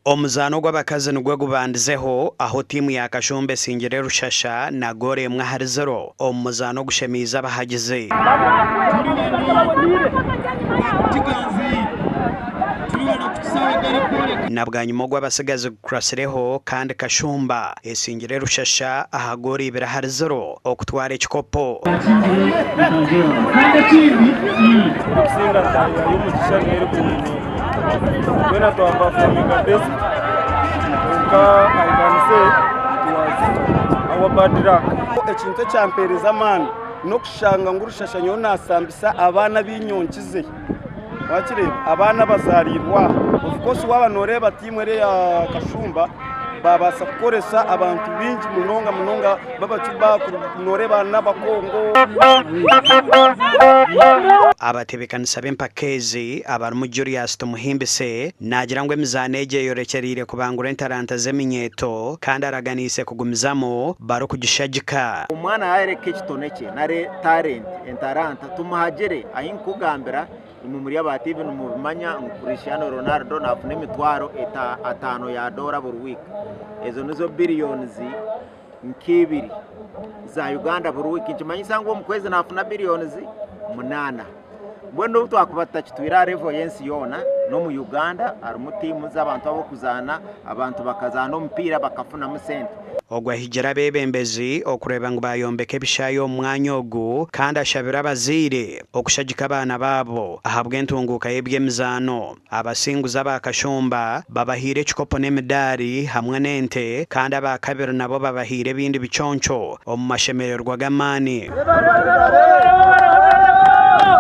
Omuzaano ogw'abakazi nigwo gubandizeho ahu tiimu ya Kashumba esingire Rushasha na goolo emwe ahari ziro omu muzaano ogushemeize abahagizi. Na bwanyima ogw'abatsigazi gukuratsireho kandi Kashumba esingire Rushasha aha goolo ibiri ahari ziro okutwara ekikopo. Twena twapafominga best kwonka I can say it was our bad luck. Ekintu ekyampereza amaani n'okushanga ngu Rushasha nyowe nasambisa abaana abu nyonkize wakireeba abaana abazarirwe aha of course waaba noreeba tiimu eri eya Kashumba babaasa kukoresa abantu baingi munonga munonga b'abacuba noreeba n'abakongo. Abatebeekanisa b'empaka ezi abarimu Julius Tumuhimbise naagira ngu emizaano egi eyorekyereire kubangura entaranta z'eminyeeto kandi araganiise kugumizamu barikugishagika. Omwana yayoreka ekitone kye nari talent, entaranta, tumuhagire. Ahi nkukugambira Imwe muri aba TV nimubimanya ngu Cristiano Ronaldo nafuna emitwaro ataano ya doora buri wiiki. Ezo nizo billions nk'ibiri za Uganda buri wiiki. Nikimanyisa ngu omu kwezi nafuna billions munaana. Mbwenu n'obu twakuba tutakitwire aha level y'ensi yoona, n'omu Uganda harimu tiimu z'abantu ab'okuzaana, abantu bakazaana omupiira bakafunamu sente. Ogu ahigire abeebembezi okureeba ngu baayombeka ebishaayi omu mwanya ogu kandi ashabire abazaire okushagika abaana baabo ahabw'entunguuka y'eby'emizaano. Abasinguzi aba Kashumba babahaire ekikopo n'emidaari hamwe n'ente kandi aba kabiri nabo babahaire ebindi biconco omu mashemererwa g'amaani.